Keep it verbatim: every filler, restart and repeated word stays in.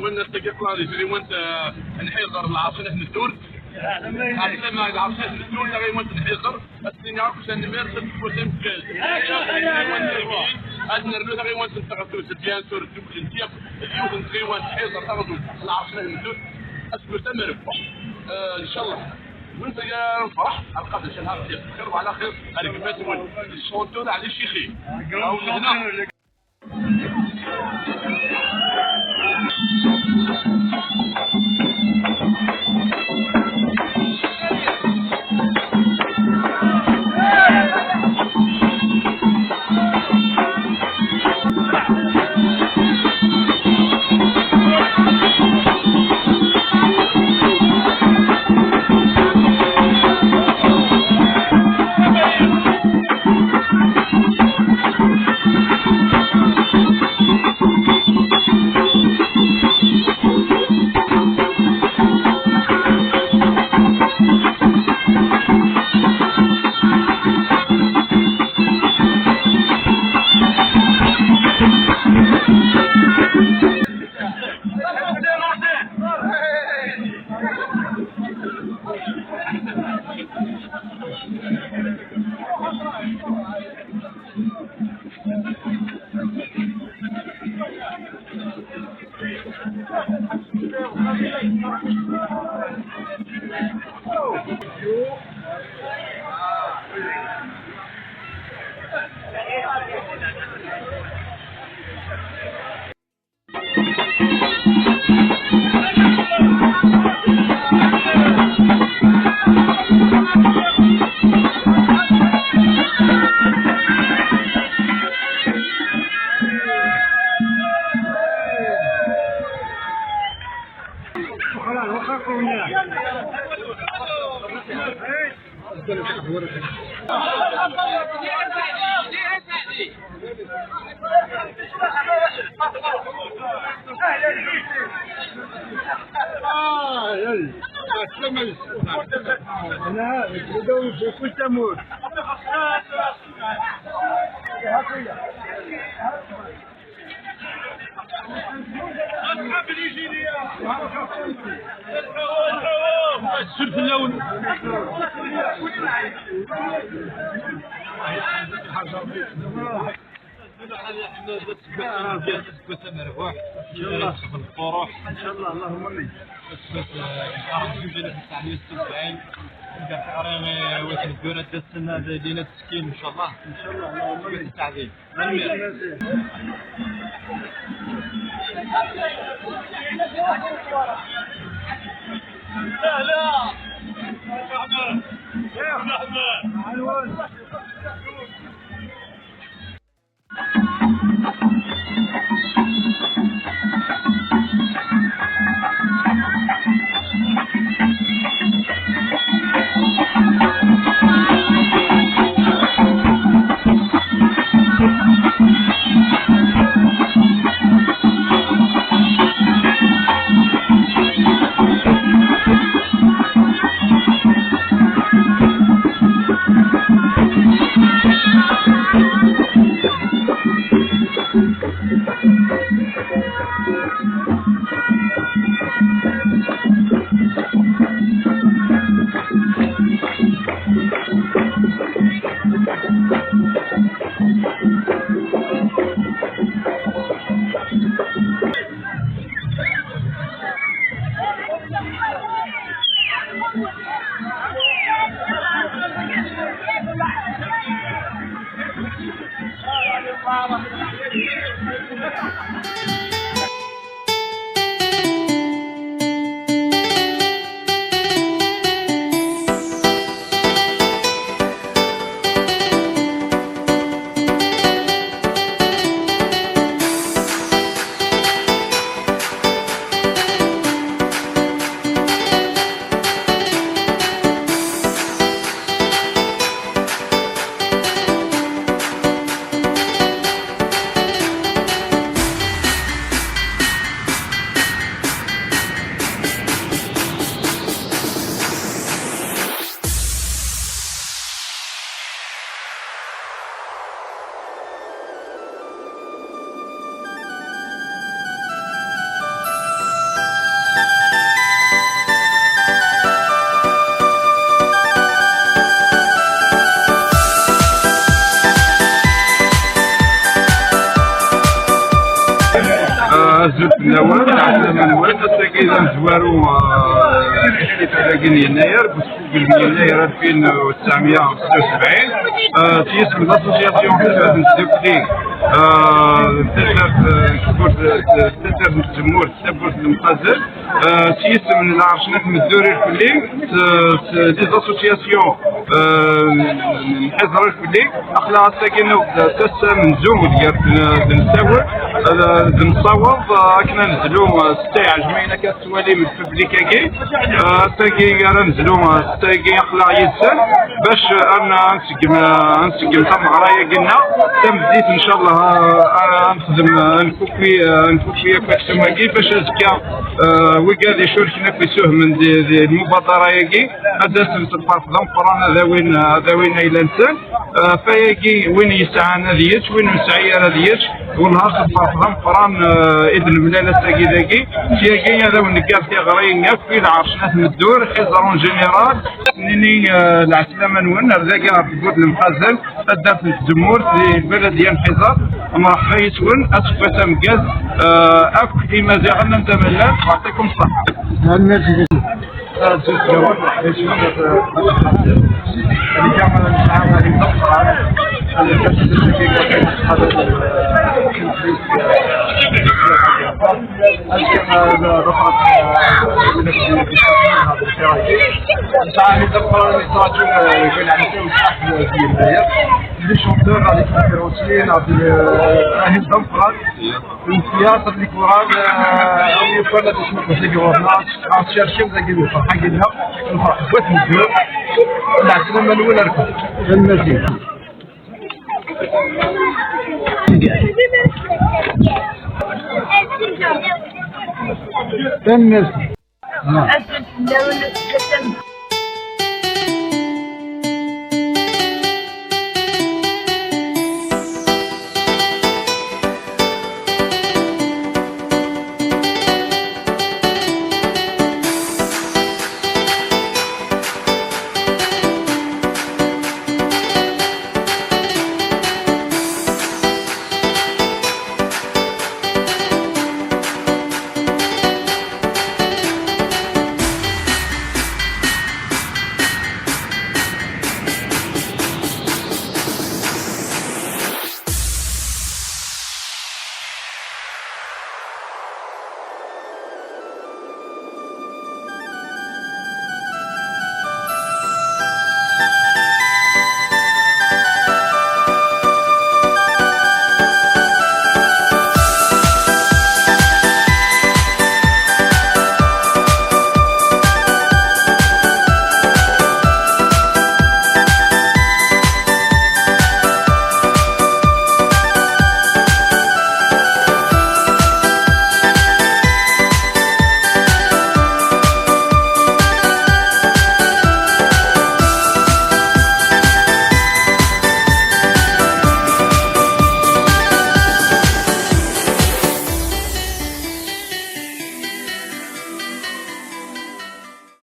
Netta Clarisse, ɣiwant, eh, nḥiẓer lɛaṣinat n ddurt. Ɛeslama lɛaṣinat n ddurt, ɣiwant nḥiẓer. Ass-nni akk s anmir, s tfusam kkes. Ad nernu taɣiwant n teɣzut, bien sûr, ddukkli n tiq, d yiwet n tɣiwant nḥiẓer taɣzut, lɛaṣinat n ddurt. Aseggas amerbuḥ. Eh, ncallah. Win tagi nferḥ, alqader ncallah, xir, xir وعلى خير. Ar gma-twen, le chanteur Ali Chichi. Awd hna. آه، يلا. السلام عليكم. أنا بدون في كل تموت. السلف اللون. السبت مربوح. إن شاء الله. الفروح. إن شاء الله، اللهم آمين. السبت، آه، شهر جوج ألف وتسعمية وستة وسبعين. نبدا في أريغي، آه، وقت الدورة ديال السنة ديال السكين، إن شاء الله. إن شاء الله، اللهم آمين. التعديل. آمين. لا، لا. يا رحمن. يا رحمن. Lawan, ɛeslama-nwen, ass-agi d amezwaru, eh, n lḥifalat-agi n Yennayer, deg usfugel n Yennayer alfin u tesɛemya u setta u sebɛin. Eh, s yisem n l'association Tasaɛet n Tdukli, eh, tasaɛet, eh, n tmurt, eh, tasaɛet n tzemmurt, tawwurt n Lemxazen, eh, s yisem n lɛerc n At Meddur irkelli, s, s, les associations, eh, n Ḥiẓer irkelli, aql-aɣ ass-agi nuɣ-d tasa amenzu gar d, d nessawer, eh, d nessaweḍ, eh, akken ad nezlu, eh, s ttay ɛejmiyen akka tettwalim lpiblik-agi. Eh, ass-agi ara nezlu, eh, s ttay-agi aql-aɣ yid-sen bac, eh, ad n-, ad nseggem, eh, ad nseggem tameɣra-agi-nneɣ. Tameddit, ncallah, eh, ad nexdem, eh, ad nkupi, eh, ad nkupi akk aksum-agi bac azekka, eh, wigad icurken akk isuhmen di, di lmubadara-agi, ad d-asen s lferḥ d ameqqran, ad awin, ad awin ayla-nsen. Eh, fayagi, win yesɛan ad yečč, win ur nesɛi ara ad yečč. Wellah s lferḥ d ameqqran, eh, i d-nemlal ass-agi dagi. Syagi ad awen-neggar tiɣri akk i lɛerc n At Meddur, Ḥiẓer en général. Nini, eh, lɛeslama-nwen ar dagi ɣer tewwurt n Lemxazen, taddart n Tzemmurt, di lbaladya n Ḥiẓer. Mreḥba yes-wen, aseggas ameggaz, eh, akk Imaziɣen n Tamallant, yeɛṭikum ṣṣeḥḥa. Les chanteurs, les conférenciers, Ibrahim Damfran, le théâtre, les chorales, on y fait la discussion, c'est que on a cherché, on a dit, on a dit, on a dit, on a dit, Tanemmirt.